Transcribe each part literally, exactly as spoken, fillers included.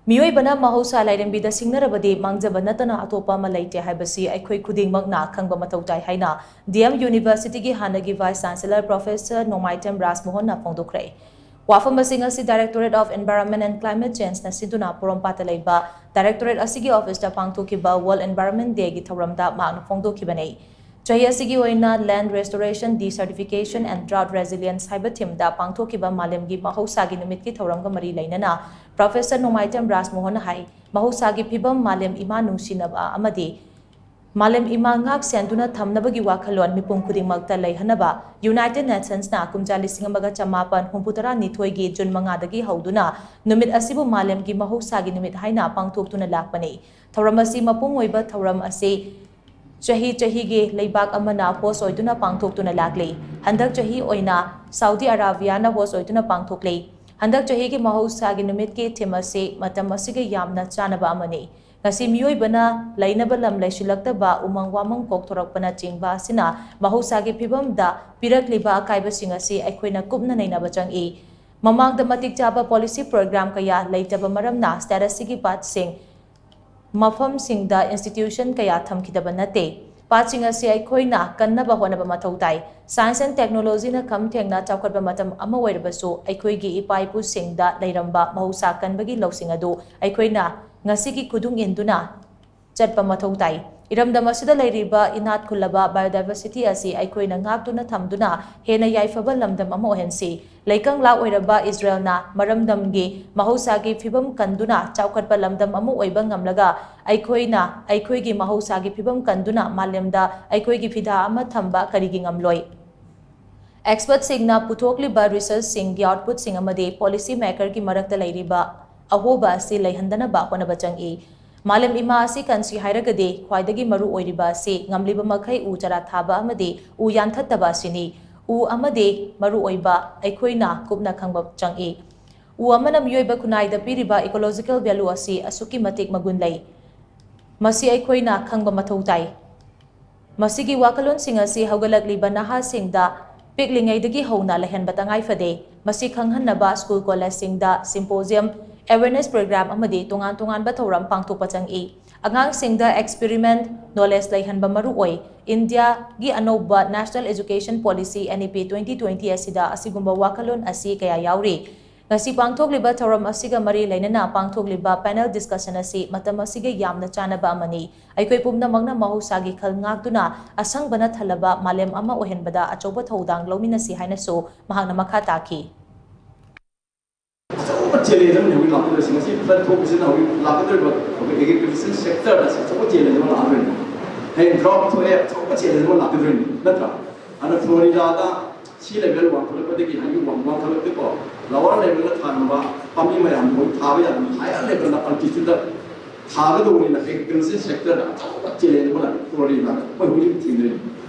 ꯃꯤꯑꯣꯏꯕꯅ ꯃꯍꯧꯁꯥ ꯂꯥꯏꯔꯦꯝꯕꯤꯗ ꯁꯤꯡꯅꯔꯕꯗꯤ ꯃꯥꯡꯖꯕ ꯅꯠꯇꯅ ꯑꯇꯣꯞꯄ ꯑꯃ ꯂꯩꯇꯦ ꯍꯥꯏꯕꯁꯤ ꯑꯩꯈꯣꯏ ꯈꯨꯗꯤꯡꯃꯛꯅ ꯈꯪꯕ ꯃꯊꯧ ꯇꯥꯏ ꯍꯥꯏꯅ ꯗꯤ ꯑꯦꯝ ꯌꯨꯅꯤꯚꯔꯁꯤꯇꯤꯒꯤ ꯍꯥꯟꯅꯒꯤ ꯚꯥꯏꯁ ꯆꯥꯟꯁꯦꯂꯔ ꯄ꯭ꯔꯣꯐꯦꯁꯔ ꯅꯣꯡꯃꯥꯏꯊꯦꯝ ꯔꯥꯖꯃꯣꯍꯟꯅ ꯐꯣꯡꯗꯣꯛꯈ꯭ꯔꯦ꯫ ꯋꯥꯐꯝ ꯑꯁꯤꯡ ꯑꯁꯤ Directorate of Environment and Climate Change ꯅ ꯁꯤꯟꯗꯨꯅ ꯄꯣꯔꯣꯝꯄꯥꯠꯇ ꯂꯩꯕ Directorate ꯑꯁꯤꯒꯤ ꯑꯣꯐꯤꯁꯇ ꯄꯥꯡꯊꯣꯛꯈꯤꯕ World Environment Day ꯒꯤ ꯊꯧꯔꯝꯗ ꯃꯍꯥꯛꯅ ꯐꯣꯡꯗꯣꯛꯈꯤꯕꯅꯤ꯫ ꯆꯍꯤ ꯑꯁꯤꯒꯤ ꯑꯣꯏꯅ Land Restoration, Desertification and Drought Resilience ꯍꯥꯏꯕ ꯊꯤꯝꯗ ꯄꯥꯡꯊꯣꯛꯈꯤꯕ ꯃꯥꯂꯦꯝꯒꯤ ꯃꯍꯧꯁꯥꯒꯤ ꯅꯨꯃꯤꯠꯀꯤ ꯊꯧꯔꯝꯒ ꯃꯔꯤ ꯂꯩꯅꯅ ꯄ꯭ꯔꯣꯐꯦꯁꯔ ꯅꯣꯡꯃꯥꯏꯊꯦꯝ ꯔꯥꯖꯃꯣꯍꯟꯅ ꯍꯥꯏ, ꯃꯍꯧꯁꯥꯒꯤ ꯐꯤꯕꯝ, ꯃꯥꯂꯦꯝ ꯏꯃꯥ ꯅꯨꯡꯁꯤꯅꯕ ꯑꯃꯗꯤ ꯃꯥꯂꯦꯝ ꯏꯃꯥ ꯉꯥꯛ ꯁꯦꯟꯗꯨꯅ ꯊꯝꯅꯕꯒꯤ ꯋꯥꯈꯜꯂꯣꯟ ꯃꯤꯄꯨꯝ ꯈꯨꯗꯤꯡꯃꯛꯇ ꯂꯩꯍꯟꯅꯕ United Nations ꯅ ꯀꯨꯝꯖꯥ ꯂꯤꯁꯤꯡ ꯑꯃꯒ ꯆꯃꯥꯄꯟ ꯍꯨꯝꯐꯨ ꯇꯔꯥꯅꯤꯊꯣꯏꯒꯤ ꯖꯨꯟ ꯃꯉꯥꯗꯒꯤ ꯍꯧꯗꯨꯅ ꯅꯨꯃꯤꯠ ꯑꯁꯤꯕꯨ ꯃꯥꯂꯦꯝꯒꯤ ꯃꯍꯧꯁꯥꯒꯤ ꯅꯨꯃꯤꯠ ꯍꯥꯏꯅ ꯄꯥꯡꯊꯣꯛꯇꯨꯅ ꯂꯥꯛꯄꯅꯤ꯫ ꯊꯧꯔꯝ ꯑꯁꯤ ꯃꯄꯨꯡ ꯑꯣꯏꯕ ꯊꯧꯔꯝ ꯑꯁꯤ ꯆꯍꯤ ꯆꯍꯤꯒꯤ ꯂꯩꯕꯥꯛ ꯑꯃꯅ ꯍꯣꯁ ꯑꯣꯏꯗꯨꯅ ꯄꯥꯡꯊꯣꯛꯇꯨꯅ ꯂꯥꯛꯂꯤ꯫ ꯍꯟꯗꯛ ꯆꯍꯤ ꯑꯣꯏꯅ ꯁꯥꯎꯗꯤ ꯑꯔꯥꯕꯤꯌꯥꯅ ꯍꯣꯁ ꯑꯣꯏꯗꯨꯅ ꯄꯥꯡꯊꯣꯛꯂꯤ꯫ ꯍꯟꯗꯛ ꯆꯍꯤꯒꯤ ꯃꯍꯧꯁꯥꯒꯤ ꯅꯨꯃꯤꯠꯀꯤ ꯊꯤꯝ ꯑꯁꯤ ꯃꯇꯝ ꯑꯁꯤꯒ ꯌꯥꯝꯅ ꯆꯥꯟꯅꯕ ꯑꯃꯅꯤ꯫ ꯉꯁꯤ ꯃꯤꯑꯣꯏꯕꯅ ꯂꯩꯅꯕ ꯂꯝ ꯂꯩꯁꯤꯜꯂꯛꯇꯕ, ꯎꯃꯪ ꯋꯥꯃꯪ ꯀꯣꯛꯊꯣꯔꯛꯄꯅꯆꯤꯡꯕ ꯑꯁꯤꯅ ꯃꯍꯧꯁꯥꯒꯤ ꯐꯤꯕꯝꯗ ꯄꯤꯔꯛꯂꯤꯕ ꯑꯀꯥꯏꯕꯁꯤꯡ ꯑꯁꯤ ꯑꯩꯈꯣꯏꯅ ꯀꯨꯞꯅ ꯅꯩꯅꯕ ꯆꯪꯏ꯫ ꯃꯃꯥꯡꯗ ꯃꯇꯤꯛ ꯆꯥꯕ ꯄꯣꯂꯤꯁꯤ ꯄ꯭ꯔꯣꯒ꯭ꯔꯥꯝ ꯀꯌꯥ ꯂꯩꯇꯕ ꯃꯔꯝꯅ ꯁ꯭ꯇꯦꯠ ꯑꯁꯤꯒꯤ ꯄꯥꯠꯁꯤꯡ ꯃꯐꯝꯁꯤꯡꯗ ꯏꯟꯁꯇꯤꯇ꯭ꯌꯨꯁꯟ ꯀꯌꯥ ꯊꯝꯈꯤꯗꯕ ꯅꯠꯇꯦ꯫ ꯄꯥꯠꯁꯤꯡ ꯑꯁꯤ ꯑꯩꯈꯣꯏꯅ ꯀꯟꯅꯕ ꯍꯣꯠꯅꯕ ꯃꯊꯧ ꯇꯥꯏ꯫ Science and Technology ꯅ ꯈꯝ ꯊꯦꯡꯅ ꯆꯥꯎꯈꯠꯄ ꯃꯇꯝ ꯑꯃ ꯑꯣꯏꯔꯕꯁꯨ, ꯑꯩꯈꯣꯏꯒꯤ ꯏꯄꯥ ꯏꯄꯨꯁꯤꯡꯗ ꯂꯩꯔꯝꯕ ꯃꯍꯧꯁꯥ ꯀꯟꯕꯒꯤ ꯂꯧꯁꯤꯡ ꯑꯗꯨ ꯑꯩꯈꯣꯏꯅ ꯉꯁꯤꯒꯤ ꯈꯨꯗꯨꯡ ꯏꯟꯗꯨꯅ ꯆꯠꯄ ꯃꯊꯧ ꯇꯥꯏ꯫ ꯏꯔꯝꯗꯝ ꯑꯁꯤꯗ ꯂꯩꯔꯤꯕ ꯏꯅꯥꯛ ꯈꯨꯜꯂꯕ biodiversity ꯑꯁꯤ ꯑꯩꯈꯣꯏꯅ ꯉꯥꯛꯇꯨꯅ ꯊꯝꯗꯨꯅ ꯍꯦꯟꯅ ꯌꯥꯏꯐꯕ ꯂꯝꯗꯝ ꯑꯃ ꯑꯣꯏꯍꯟꯁꯤ꯫ ꯂꯩꯀꯪꯂꯥ ꯑꯣꯏꯔꯕ ꯏꯖꯔꯦꯜꯅ ꯃꯔꯝꯗꯝꯒꯤ ꯃꯍꯧꯁꯥꯒꯤ ꯐꯤꯕꯝ ꯀꯟꯗꯨꯅ ꯆꯥꯎꯈꯠꯄ ꯂꯝꯗꯝ ꯑꯃ ꯑꯣꯏꯕ ꯉꯝꯂꯒ, ꯑꯩꯈꯣꯏꯅ ꯑꯩꯈꯣꯏꯒꯤ ꯃꯍꯧꯁꯥꯒꯤ ꯐꯤꯕꯝ ꯀꯟꯗꯨꯅ ꯃꯥꯂꯦꯝꯗ ꯑꯩꯈꯣꯏꯒꯤ ꯐꯤꯗꯥ ꯑꯃ ꯊꯝꯕ ꯀꯔꯤꯒꯤ ꯉꯝꯂꯣꯏ? ꯑꯦꯛꯁꯄꯔꯠꯁꯤꯡꯅ ꯄꯨꯊꯣꯛꯂꯤꯕ ꯔꯤꯁꯔꯆꯁꯤꯡꯒꯤ ꯑꯥꯎꯠꯄꯨꯠꯁꯤꯡ ꯑꯃꯗꯤ ꯄꯣꯂꯤꯁꯤ ꯃꯦꯀꯔꯒꯤ ꯃꯔꯛꯇ ꯂꯩꯔꯤꯕ ꯑꯍꯣꯕ ꯑꯁꯤ ꯂꯩꯍꯟꯗꯅꯕ ꯍꯣꯠꯅꯕ ꯆꯪꯏ꯫ ꯃꯥꯂꯦꯝ ꯏꯃꯥ ꯑꯁꯤ ꯀꯟꯁꯤ ꯍꯥꯏꯔꯒꯗꯤ ꯈ꯭ꯋꯥꯏꯗꯒꯤ ꯃꯔꯨ ꯑꯣꯏꯔꯤꯕ ꯑꯁꯤ ꯉꯝꯂꯤꯕ ꯃꯈꯩ ꯎ ꯆꯥꯔꯥ ꯊꯥꯕ ꯑꯃꯗꯤ ꯎ ꯌꯥꯟꯊꯠꯇꯕ ꯑꯁꯤꯅꯤ꯫ ꯎ ꯑꯃꯗꯤ ꯃꯔꯨ ꯑꯣꯏꯕ ꯑꯩꯈꯣꯏꯅ ꯀꯨꯞꯅ ꯈꯪꯕ ꯆꯪꯏ꯫ ꯎ ꯑꯃꯅ ꯃꯤꯑꯣꯏꯕ ꯈꯨꯟꯅꯥꯏꯗ ꯄꯤꯔꯤꯕ ecological value ꯑꯁꯤ ꯑꯁꯨꯛꯀꯤ ꯃꯇꯤꯛ ꯃꯒꯨꯟ ꯂꯩ꯫ ꯃꯁꯤ ꯑꯩꯈꯣꯏꯅ ꯈꯪꯕ ꯃꯊꯧ ꯇꯥꯏ꯫ ꯃꯁꯤꯒꯤ ꯋꯥꯈꯜꯂꯣꯟꯁꯤꯡ ꯑꯁꯤ ꯍꯧꯒꯠꯂꯛꯂꯤꯕ ꯅꯍꯥꯁꯤꯡꯗ ꯄꯤꯛꯂꯤꯉꯩꯗꯒꯤ ꯍꯧꯅ ꯂꯩꯍꯟꯕ ꯇꯉꯥꯏ ꯐꯗꯦ꯫ ꯃꯁꯤ ꯈꯪꯍꯟꯅꯕ ꯁ꯭ꯀꯨꯜ ꯀꯣꯂꯦꯖꯁꯤꯡꯗ symposium, ꯑꯦꯋꯦꯔꯅꯦꯁ ꯄ꯭ꯔꯣꯒ꯭ꯔꯥꯝ ꯑꯃꯗꯤ ꯇꯣꯉꯥꯟ ꯇꯣꯉꯥꯟꯕ ꯊꯧꯔꯝ ꯄꯥꯡꯊꯣꯛꯄ ꯆꯪꯏ꯫ ꯑꯉꯥꯡꯁꯤꯡꯗ ꯑꯦꯛꯁꯄꯤꯔꯤꯃꯦꯟꯠ ꯅꯣꯂꯦꯖ ꯂꯩꯍꯟꯕ ꯃꯔꯨ ꯑꯣꯏ꯫ ꯏꯟꯗꯤꯌꯥꯒꯤ ꯑꯅꯧꯕ national education policy, N E P twenty twenty ꯑꯁꯤꯗ ꯑꯁꯤꯒꯨꯝꯕ ꯋꯥꯈꯜꯂꯣꯟ ꯑꯁꯤ ꯀꯌꯥ ꯌꯥꯎꯔꯤ꯫ ꯉꯁꯤ ꯄꯥꯡꯊꯣꯛꯂꯤꯕ ꯊꯧꯔꯝ ꯑꯁꯤꯒ ꯃꯔꯤ ꯂꯩꯅꯅ ꯄꯥꯡꯊꯣꯛꯂꯤꯕ ꯄꯦꯅꯦꯜ ꯗꯤꯁꯀꯁꯟ ꯑꯁꯤ ꯃꯇꯝ ꯑꯁꯤꯒ ꯌꯥꯝꯅ ꯆꯥꯟꯅꯕ ꯑꯃꯅꯤ꯫ ꯑꯩꯈꯣꯏ ꯄꯨꯝꯅꯃꯛꯅ ꯃꯍꯧꯁꯥꯒꯤ ꯈꯜ ꯉꯥꯛꯇꯨꯅ ꯑꯁꯪꯕꯅ ꯊꯜꯂꯕ ꯃꯥꯂꯦꯝ ꯑꯃ ꯑꯣꯏꯍꯟꯕꯗ ꯑꯆꯧꯕ ꯊꯧꯗꯥꯡ ꯂꯧꯃꯤꯟꯅꯁꯤ ꯍꯥꯏꯅꯁꯨ ꯃꯍꯥꯛꯅ ꯃꯈꯥ ꯇꯥꯈꯤ꯫ ꯑꯆꯧꯕ ꯆꯦꯂꯦꯟꯖ ꯑꯃꯅꯤ ꯍꯧꯖꯤꯛ ꯂꯥꯛꯀꯗꯣꯏꯁꯦ꯫ ꯉꯁꯤ ꯐ꯭ꯂꯠ ꯊꯣꯛꯄꯁꯤꯅ ꯍꯧꯖꯤꯛ ꯂꯥꯛꯀꯗꯧꯔꯤꯕ ꯑꯩꯈꯣꯏ ꯑꯦꯒ꯭ꯔꯤꯀꯜꯆꯔ ꯁꯦꯛꯇꯔꯗ ꯑꯆꯧꯕ ꯆꯦꯂꯦꯟꯖ ꯑꯃ ꯂꯥꯛꯀꯗꯣꯏꯅꯤ, ꯅꯠꯇ꯭ꯔꯥ? ꯑꯗ ꯐ꯭ꯂꯣꯔꯤꯗꯥꯗ ꯁꯤ ꯂꯦꯚꯦꯜ ꯋꯥꯡꯈꯠꯂꯛꯄꯗꯒꯤ, ꯍꯥꯏꯗꯤ ꯋꯥꯡ ꯋꯥꯡꯈꯠꯂꯛꯇꯦꯀꯣ, ꯂꯋꯥꯔ ꯂꯦꯚꯦꯜꯗ ꯊꯥꯔꯝꯕ ꯄꯥꯝꯕꯤ ꯃꯌꯥꯝꯗꯣ ꯍꯧꯖꯤꯛ ꯊꯥꯕ ꯌꯥꯔꯅꯤ꯫ ꯍꯥꯌꯔ ꯂꯦꯚꯦꯜꯗ ꯑꯜꯇꯤꯇ꯭ꯌꯨꯠꯇ ꯊꯥꯒꯗꯧꯕꯅꯤꯅ ꯑꯦꯒ꯭ꯔꯤꯀꯜꯆꯔ ꯁꯦꯛꯇꯔꯗ ꯑꯆꯧꯕ ꯆꯦꯂꯦꯟꯖ ꯑꯃ ꯂꯥꯛꯑꯦ ꯐ꯭ꯂꯣꯔꯤꯗꯥꯗ ꯑꯩꯈꯣꯏ ꯍꯧꯖꯤꯛ ꯊꯦꯡꯅꯔꯤ꯫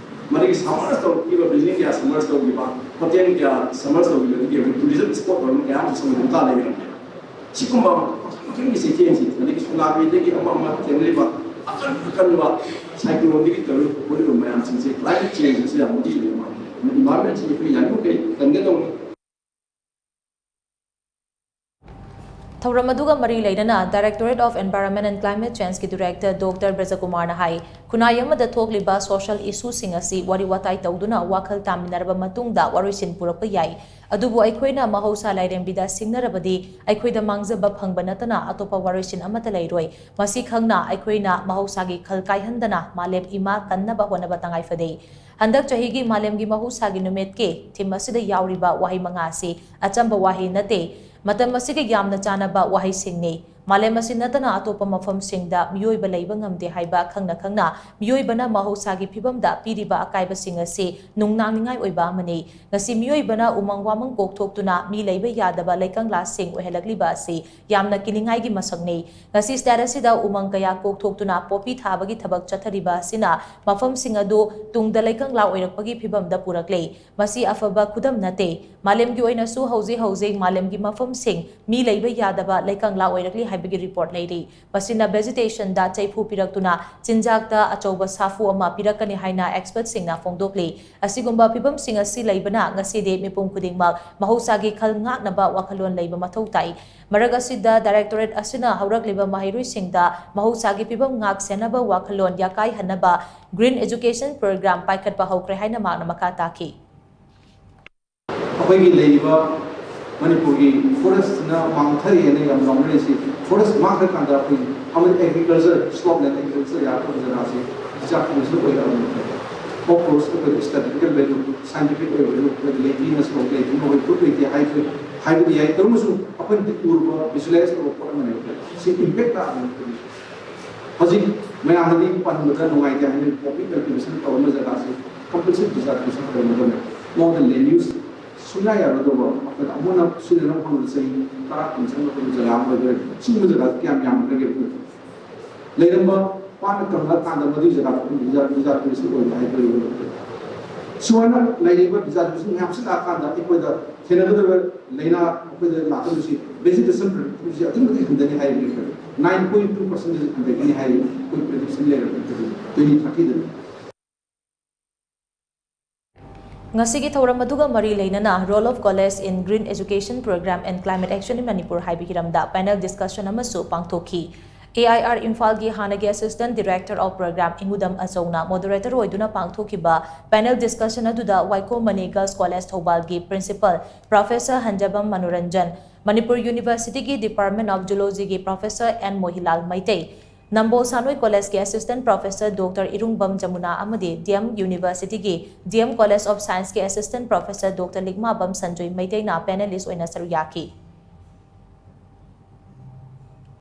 ꯃꯗꯨꯒꯤ ꯁꯝꯃꯔꯁ ꯇꯧꯈꯤꯕ, ꯕꯤꯜꯗꯤꯡ ꯀꯌꯥ ꯁꯝꯃꯔꯁ ꯇꯧꯈꯤꯕ, ꯍꯣꯇꯦꯜ ꯀꯌꯥ ꯁꯝꯃꯔꯁ ꯇꯧꯈꯤꯕꯗꯒꯤ ꯍꯧꯖꯤꯛ ꯇꯨꯔꯤꯖꯝ ꯁ꯭ꯄꯣꯠ ꯑꯣꯏꯕ ꯃꯌꯥꯝ ꯑꯃꯁꯨ ꯁꯃꯨꯗ꯭ꯔ ꯃꯈꯥ ꯂꯩꯈ꯭ꯔꯕꯅꯦ꯫ ꯁꯤꯒꯨꯝꯕ ꯃꯈꯜ ꯃꯈꯜꯒꯤ ꯆꯩꯊꯦꯡꯁꯤ, ꯑꯗꯒꯤ ꯁꯨꯅꯥꯃꯤꯗꯒꯤ ꯑꯃ ꯑꯃ ꯊꯦꯡꯅꯔꯤꯕ ꯑꯀꯟ ꯑꯀꯟꯕ ꯁꯥꯏꯀ꯭ꯂꯣꯟꯗꯒꯤ ꯇꯧꯔꯤꯕ ꯈꯣꯠꯂꯤꯕ ꯃꯌꯥꯝꯁꯤꯡꯁꯦ ꯀ꯭ꯂꯥꯏꯃꯦꯠ ꯆꯦꯟꯖ ꯑꯁꯤ ꯌꯥꯝ ꯃꯔꯨ ꯑꯣꯏꯕ ꯃꯥꯜꯂꯤ꯫ ꯏꯟꯚꯥꯏꯔꯣꯟꯃꯦꯟꯁꯤ ꯑꯩꯈꯣꯏ ꯌꯥꯔꯤꯃꯈꯩ ꯀꯟꯒꯗꯧꯅꯤ꯫ ꯊꯧꯔꯝ ꯑꯗꯨꯒ ꯃꯔꯤ ꯂꯩꯅꯅ Directorate of Environment and Climate Changeꯀꯤ Director Doctor ꯕ꯭ꯔꯖꯀꯨꯃꯥꯔꯅ ꯍꯥꯏ, ꯈꯨꯟꯅꯥꯏ ꯑꯃꯗ ꯊꯣꯛꯂꯤꯕ ꯁꯣꯁꯤꯌꯦꯜ ꯏꯁꯨꯁꯤꯡ ꯑꯁꯤ ꯋꯥꯔꯤ ꯋꯥꯇꯥꯏ ꯇꯧꯗꯨꯅ ꯋꯥꯈꯜ ꯇꯥꯃꯤꯟꯅꯔꯕ ꯃꯇꯨꯡꯗ ꯋꯥꯔꯣꯏꯁꯤꯟ ꯄꯨꯔꯛꯄ ꯌꯥꯏ꯫ ꯑꯗꯨꯕꯨ ꯑꯩꯈꯣꯏꯅ ꯃꯍꯧꯁꯥ ꯂꯥꯏꯔꯦꯝꯕꯤꯗ ꯁꯤꯡꯅꯔꯕꯗꯤ ꯑꯩꯈꯣꯏꯗ ꯃꯥꯡꯖꯕ ꯐꯪꯕ ꯅꯠꯇꯅ ꯑꯇꯣꯞꯄ ꯋꯥꯔꯣꯏꯁꯤꯟ ꯑꯃꯠꯇ ꯂꯩꯔꯣꯏ꯫ ꯃꯁꯤ ꯈꯪꯅ ꯑꯩꯈꯣꯏꯅ ꯃꯍꯧꯁꯥꯒꯤ ꯈꯜ ꯀꯥꯏꯍꯟꯗꯅ ꯃꯥꯂꯦꯝ ꯏꯃꯥ ꯀꯟꯅꯕ ꯍꯣꯠꯅꯕ ꯇꯉꯥꯏ ꯐꯗꯦ꯫ ꯍꯟꯗꯛ ꯆꯍꯤꯒꯤ ꯃꯥꯂꯦꯝꯒꯤ ꯃꯍꯧꯁꯥꯒꯤ ꯅꯨꯃꯤꯠꯀꯤ ꯊꯤꯝ ꯑꯁꯤꯗ ꯌꯥꯎꯔꯤꯕ ꯋꯥꯍꯩ ꯃꯉꯥ ꯑꯁꯤ ꯑꯆꯝꯕ ꯋꯥꯍꯩ ꯅꯠꯇꯦ꯫ ꯃꯇꯝ ꯑꯁꯤꯒ ꯌꯥꯝꯅ ꯆꯥꯟꯅꯕ ꯋꯥꯍꯩꯁꯤꯡꯅꯤ꯫ ꯃꯥꯂꯦꯝ ꯑꯁꯤ ꯅꯠꯇꯅ ꯑꯇꯣꯞꯄ ꯃꯐꯝꯁꯤꯡꯗ ꯃꯤꯑꯣꯏꯕ ꯂꯩꯕ ꯉꯝꯗꯦ ꯍꯥꯏꯕ ꯈꯪꯅ ꯈꯪꯅ ꯃꯤꯑꯣꯏꯕꯅ ꯃꯍꯧꯁꯥꯒꯤ ꯐꯤꯕꯝꯗ ꯄꯤꯔꯤꯕ ꯑꯀꯥꯏꯕꯁꯤꯡ ꯑꯁꯤ ꯅꯨꯡꯅꯥꯡꯅꯤꯡꯉꯥꯏ ꯑꯣꯏꯕ ꯑꯃꯅꯤ꯫ ꯉꯁꯤ ꯃꯤꯑꯣꯏꯕꯅ ꯎꯃꯪ ꯋꯥꯃꯪ ꯀꯣꯛꯊꯣꯛꯇꯨꯅ ꯃꯤ ꯂꯩꯕ ꯌꯥꯗꯕ ꯂꯩꯀꯪꯂꯥꯁꯤꯡ ꯑꯣꯏꯍꯜꯂꯛꯂꯤꯕ ꯑꯁꯤ ꯌꯥꯝꯅ ꯀꯤꯅꯤꯡꯉꯥꯏꯒꯤ ꯃꯁꯛꯅꯤ꯫ ꯉꯁꯤ state ꯑꯁꯤꯗ ꯎꯃꯪ ꯀꯌꯥ ꯀꯣꯛꯊꯣꯛꯇꯨꯅ ꯄꯣꯄꯤ ꯊꯥꯕꯒꯤ ꯊꯕꯛ ꯆꯠꯊꯔꯤꯕ ꯑꯁꯤꯅ ꯃꯐꯝꯁꯤꯡ ꯑꯗꯨ ꯇꯨꯡꯗ ꯂꯩꯀꯪꯂꯥ ꯑꯣꯏꯔꯛꯄꯒꯤ ꯐꯤꯕꯝꯗ ꯄꯨꯔꯛꯂꯦ꯫ ꯃꯁꯤ ꯑꯐꯕ ꯈꯨꯗꯝ ꯅꯠꯇꯦ꯫ ꯃꯥꯂꯦꯝꯒꯤ ꯑꯣꯏꯅꯁꯨ ꯍꯧꯖꯤꯛ ꯍꯧꯖꯤꯛ ꯃꯥꯂꯦꯝꯒꯤ ꯃꯐꯝꯁꯤꯡ ꯃꯤ ꯂꯩꯕ ꯌꯥꯗꯕ ꯂꯩꯀꯪꯂꯥ ꯑꯣꯏꯔꯛꯂꯤ ꯍꯥꯏꯕ ꯍꯥꯏꯕꯒꯤ ꯔꯤꯄꯣꯔꯠ ꯂꯩꯔꯤ꯫ ꯃꯁꯤꯅ ꯚꯦꯖꯤꯇꯦꯁꯟꯗ ꯆꯩꯐꯨ ꯄꯤꯔꯛꯇꯨꯅ ꯆꯤꯟꯖꯥꯛꯇ ꯑꯆꯧꯕ ꯁꯥꯐꯨ ꯑꯃ ꯄꯤꯔꯛꯀꯅꯤ ꯍꯥꯏꯅ ꯑꯦꯛꯁꯄꯔꯠꯁꯤꯡꯅ ꯐꯣꯡꯗꯣꯛꯂꯤ꯫ ꯑꯁꯤꯒꯨꯝꯕ ꯐꯤꯕꯝꯁꯤꯡ ꯑꯁꯤ ꯂꯩꯕꯅ ꯉꯁꯤꯗꯤ ꯃꯤꯄꯨꯝ ꯈꯨꯗꯤꯡꯃꯛ ꯃꯍꯧꯁꯥꯒꯤ ꯈꯜ ꯉꯥꯛꯅꯕ ꯋꯥꯈꯜꯂꯣꯟ ꯂꯩꯕ ꯃꯊꯧ ꯇꯥꯏ꯫ ꯃꯔꯛ ꯑꯁꯤꯗ ꯗꯥꯏꯔꯦꯛꯇꯣꯔꯦꯠ ꯑꯁꯤꯅ ꯍꯧꯔꯛꯂꯤꯕ ꯃꯍꯩꯔꯣꯏꯁꯤꯡꯗ ꯃꯍꯧꯁꯥꯒꯤ ꯐꯤꯕꯝ ꯉꯥꯛ ꯁꯦꯟꯅꯕ ꯋꯥꯈꯜꯂꯣꯟ ꯌꯥꯀꯥꯏꯍꯟꯅꯕ Green Education Program ꯄꯥꯏꯈꯠꯄ ꯍꯧꯈ꯭ꯔꯦ ꯍꯥꯏꯅ ꯃꯍꯥꯛꯅ ꯃꯈꯥ ꯇꯥꯈꯤ꯫ ꯑꯩꯈꯣꯏꯒꯤ ꯂꯩꯔꯤꯕ ꯃꯅꯤꯄꯨꯔꯒꯤ ꯐꯣꯔꯦꯁ꯭ꯠꯁꯤꯅ ꯃꯥꯡꯊꯔꯛꯑꯦꯅ ꯌꯥꯝ ꯂꯥꯎꯅꯔꯤꯁꯤ꯫ ꯐꯣꯔꯦꯁ꯭ꯠ ꯃꯥꯡꯈ꯭ꯔꯀꯥꯟꯗ ꯑꯩꯈꯣꯏ ꯑꯃꯗꯤ ꯑꯦꯒ꯭ꯔꯤꯀꯜꯆꯔ, ꯁ꯭ꯂꯣꯞꯂꯦꯟ ꯑꯦꯒ꯭ꯔꯤꯀꯜꯆꯔ ꯌꯥꯔꯛꯇꯕ ꯖꯒꯥꯁꯤ ꯗꯤꯖꯥꯔꯇꯦꯁꯟ ꯑꯣꯏꯔꯛꯑꯕꯅꯤ꯫ ꯑꯣꯐ ꯀꯣꯔꯁ ꯑꯩꯈꯣꯏ ꯁ꯭ꯇꯦꯇꯤꯁꯇꯤꯀꯦꯜ ꯚꯦꯂ꯭ꯌꯨ, ꯁꯥꯏꯟꯇꯤꯐꯤꯛ ꯑꯣꯏꯕ ꯚꯦꯂ꯭ꯌꯨ ꯑꯩꯈꯣꯏ ꯂꯩꯇꯦꯅ ꯁ꯭ꯂꯣꯞ ꯂꯩꯇꯦꯅ ꯑꯩꯈꯣꯏ ꯄ꯭ꯔꯨꯐ ꯂꯩꯇꯦ ꯍꯥꯏꯕ ꯍꯥꯏꯕꯗꯤ ꯌꯥꯏ꯫ ꯇꯧꯔꯃꯁꯨ ꯑꯩꯈꯣꯏꯅ ꯎꯔꯨꯕ, ꯚꯤꯖꯨꯑꯦꯂꯥꯏꯖ ꯇꯧꯕ ꯄꯣꯠ ꯑꯃꯅꯦꯕ꯫ ꯁꯤ ꯏꯝꯄꯦꯛ ꯇꯥꯕꯅꯤ꯫ ꯍꯧꯖꯤꯛ ꯃꯌꯥꯝꯅꯗꯤ ꯄꯟꯕꯗ ꯅꯨꯡꯉꯥꯏꯇꯦ ꯍꯥꯏꯅ ꯄꯕ꯭ꯂꯤꯛ ꯀꯜꯇꯤꯚꯦꯁꯟ ꯇꯧꯔꯝꯕ ꯖꯒꯥꯁꯤ ꯀꯝꯄꯜꯁꯔꯤ ꯗꯤꯖꯥꯔꯇꯦꯁꯟ ꯇꯧꯔꯝꯒꯗꯕꯅꯦ꯫ ꯃꯉꯣꯟꯗ ꯂꯦꯟ ꯌꯨꯁ ꯁꯨꯡꯌꯥ ꯌꯥꯔꯣꯏꯗꯕ, ꯑꯩꯈꯣꯏꯅ ꯑꯃꯨꯛ ꯍꯟꯅ ꯁꯤꯖꯤꯟꯅꯕ ꯐꯪꯗꯕ ꯆꯍꯤ ꯇꯔꯥ ꯀꯨꯟ ꯆꯪꯒꯗꯕ ꯖꯒꯥ ꯑꯃ ꯑꯣꯏꯗꯣꯔꯦ꯫ ꯁꯤꯒꯨꯝꯕ ꯖꯒꯥꯁꯤ ꯀꯌꯥꯝ ꯌꯥꯝꯒꯗꯒꯦ? ꯂꯩꯔꯝꯕ ꯄꯥꯠꯅ ꯀꯪꯂꯀꯥꯟꯗ ꯃꯗꯨꯒꯤ ꯖꯒꯥꯗ ꯑꯩꯈꯣꯏ ꯗꯤꯖꯥꯔꯇꯦꯁꯟ ꯑꯣꯏꯕ ꯍꯥꯏꯗꯣꯔꯤꯕꯅꯤ꯫ ꯁꯨꯃꯥꯏꯅ ꯂꯩꯔꯤꯕ ꯗꯤꯖꯥꯔꯇꯦꯁꯟ ꯃꯌꯥꯝꯁꯤ ꯂꯥꯛꯑꯀꯥꯟꯗ ꯑꯩꯈꯣꯏꯗ ꯊꯦꯡꯅꯒꯗꯕ ꯂꯥꯏꯅꯥ, ꯑꯩꯈꯣꯏꯗ ꯂꯥꯛꯀꯗꯕꯁꯤ ꯚꯦꯖꯤꯇꯦꯁꯟ ꯄ꯭ꯔꯗꯛꯇꯤꯚꯤꯇꯤꯁꯤ ꯑꯗꯨꯛꯀꯤ ꯃꯇꯤꯛ ꯍꯟꯊꯅꯤ ꯍꯥꯏꯔꯤꯕꯅꯤ꯫ ꯅꯥꯏꯟ ꯄꯣꯏꯟ ꯇꯨ ꯄꯥꯔꯁꯦꯟꯇꯦꯖ ꯍꯟꯊꯒꯅꯤ ꯍꯥꯏꯔꯤ ꯑꯩꯈꯣꯏ ꯄ꯭ꯔꯤꯗꯤꯛꯁꯟ ꯂꯩꯔꯕꯅꯤ ꯇ꯭ꯋꯦꯟꯇꯤ ꯊꯥꯔꯇꯤꯗ꯫ ꯉꯁꯤꯒꯤ ꯊꯧꯔꯝ ꯑꯗꯨꯒ ꯃꯔꯤ ꯂꯩꯅꯅ Role of College in Green Education Program and Climate Action in Manipur ꯍꯥꯏꯕ ꯍꯤꯔꯝꯗ ꯄꯦꯅꯦꯜ ꯗꯤꯁꯀꯁꯟ ꯑꯃꯁꯨ ꯄꯥꯡꯊꯣꯛꯈꯤ꯫ ꯑꯦ ꯑꯥꯏ ꯑꯥꯔ ꯏꯝꯐꯥꯜꯒꯤ ꯍꯥꯟꯅꯒꯤ ꯑꯦꯁꯤꯁꯇꯦꯟꯠ ꯗꯤꯔꯦꯛꯇꯔ ꯑꯣꯐ ꯄ꯭ꯔꯣꯒ꯭ꯔꯥꯝ ꯏꯪꯉꯨꯗꯝ ꯑꯆꯧꯅ ꯃꯣꯗꯔꯦꯇꯔ ꯑꯣꯏꯗꯨꯅ ꯄꯥꯡꯊꯣꯛꯈꯤꯕ ꯄꯦꯅꯦꯜ ꯗꯤꯁꯀꯁꯟ ꯑꯗꯨꯗ ꯋꯥꯏꯈꯣꯝ ꯃꯅꯤ ꯒꯔꯜꯁ ꯀꯣꯂꯦꯖ ꯊꯧꯕꯥꯜꯒꯤ ꯄ꯭ꯔꯤꯟꯁꯤꯄꯜ ꯄ꯭ꯔꯣꯐꯦꯁꯔ ꯍꯟꯖꯕꯝ ꯃꯅꯣꯔꯟꯖꯟ, ꯃꯅꯤꯄꯨꯔ ꯌꯨꯅꯤꯚꯔꯁꯤꯇꯤꯒꯤ ꯗꯤꯄꯥꯔꯠꯃꯦꯟꯠ ꯑꯣꯐ ꯖꯨꯂꯣꯖꯤꯒꯤ ꯄ꯭ꯔꯣꯐꯦꯁꯔ ꯑꯦꯟ ꯃꯣꯍꯤꯂꯥꯜ ꯃꯩꯇꯩ, ꯅꯝꯕꯣꯜ ꯁꯥꯟꯅꯣꯏ ꯀꯣꯂꯦꯖꯀꯤ assistant professor doctor Irungbam Jamuna ꯑꯃꯗꯤ ꯗꯤ ꯑꯦꯝ ꯌꯨꯅꯤꯚꯔꯁꯤꯇꯤꯒꯤ ꯗꯤ ꯑꯦꯝ ꯀꯣꯂꯦꯖ ꯑꯣꯐ ꯁꯥꯏꯟꯁꯀꯤ assistant professor doctor Likmabam Sanjoy ꯃꯩꯇꯩꯅ ꯄꯦꯅꯦꯂꯤꯁ ꯑꯣꯏꯅ ꯁꯔꯨꯛ ꯌꯥꯈꯤ꯫